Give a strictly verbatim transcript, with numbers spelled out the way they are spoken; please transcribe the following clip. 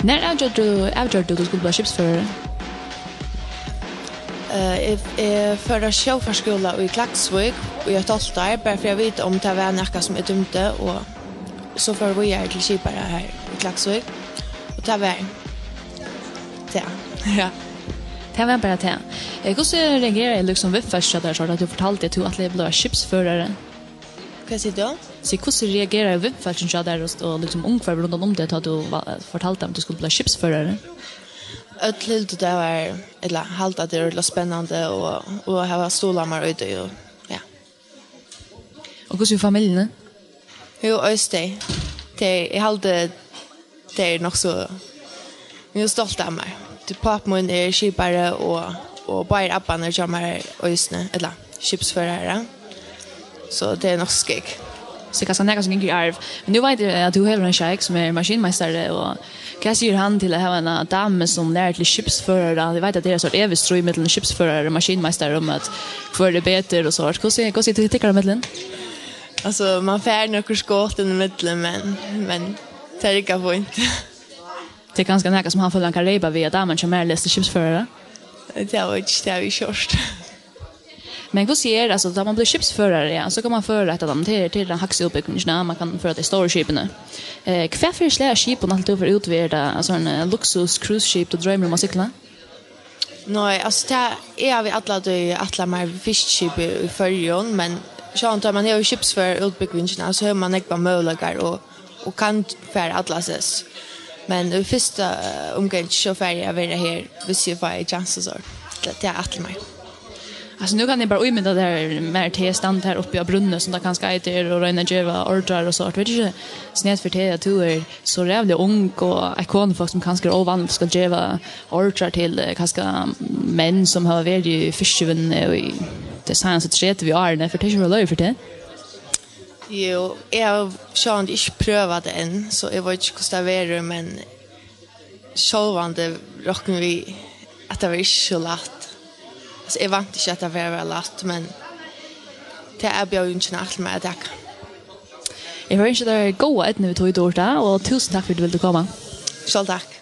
Nær avgjørdi tú, avgjørdi tú, tú skuldi blíva skipsførari? Eh, eg, eg fór á sjófarskúla í Klaksvík í eitt hálvt ár, bara fyri at vita um tað var nakað sum eg tímdi, og so fór eg víðari til skipara her í Klaksvík, og tað var tað. Ja. Tað var bara tað. Eh, hvussu reageraði, liksom, viðfólk hjá tær, tá tú fortaldi, at tú ætlaði at blíva skipsførari? Hvat sigur tú? So hvussu reageraði viðfólkini hjá tær og, og, liksom, umhvørvið rundan um teg, tá tú va-, fortaldi, at tú skuldi blíva skipsførari? Øll hildu, tað var, ella halda, at tað er øgiliga spennandi og, og hava stuðlað mær í tí, og, ja. Og hvussu við familjuni? Jú, eisini tey. Tey, eg haldi, tey eru nokk so, tey eru stolt av mær. Tí pápi mín er skipari og, og báðir abbarnir hjá mær eisini, ella skipsførarar. So tað er nokk so skegg. So kanska nakað sum gongur í arv. Men nú veit eg, at tú hevur ein sjeik sum er maskinmeistari, og hvat sigur hann til at hava eina damu sum lærir til skipsførara? Eg veit, at tað er eitt sort evigt stríð millum skipsførarar og maskinmeistarar um, at hvør er betur og so. Hvussu, hvussu er tað tykkara millum? Altso, man fær nøkur skot inn ímillum, men, men tað riggar fínt. Tað er kanska nakað, sum hann følir, hann kann reypa við, at daman hjá mær lesur til skipsførara? Tað veit eg ikki, tað havi eg ikki hoyrt. Men hvussu er, altso, tá man blívur skipsførari, ja, so kann man føra eitt av teimum, til, til tann hægstu útbúgvingina, man kann føra tey stóru skipini. Eh, hvat fyri slag av skipum ætlar tú at fara út við? Er tað, altso, ein, eh, luksus cruise-skip, tú droymir um at sigla? Nei, altso, tað, eg havi alla tíð ætlað mær fiskiskip í, í Føroyum, men sjálvandi tá man hevur skipsføraraútbúgvingina, so hevur man nógvar møguleikar og, og kann fara allastaðni. Men í fyrsta, eh, umgang, so fari eg at vera her, hvis eg fái kjansin, so tað, tað ætli eg mær. Altso, nú kann eg bara ímynda tær, mær, teg standa har uppi á brúnni, sum tað kanska eitur, og royna at geva ordrar og so. Veit ikki, snert fyri teg, at tú ert so ræðuliga ung, og eitt konufólk, sum kanska er óvanligt, skal geva ordrar til, eh, kanska menn, sum hava verið í fiskivinnuni í tey seinastu tretivu árini, fer tað ikki at vera løgið fyri teg? Jú, eg havi sjálvandi ikki prøvað tað enn, so eg veit ikki, hvussu tað verður, men sjálvandi rokni við, at tað verður ikki so lætt. Altso, eg vænti ikki, at tað fer at vera lætt, men tað er avbjóðingin, ætli eg mær at taka. Eg vil ynskja tær góða eydnu við tí, Dorthe, og túsund takk fyri, at tú vildi koma. Sjálv takk.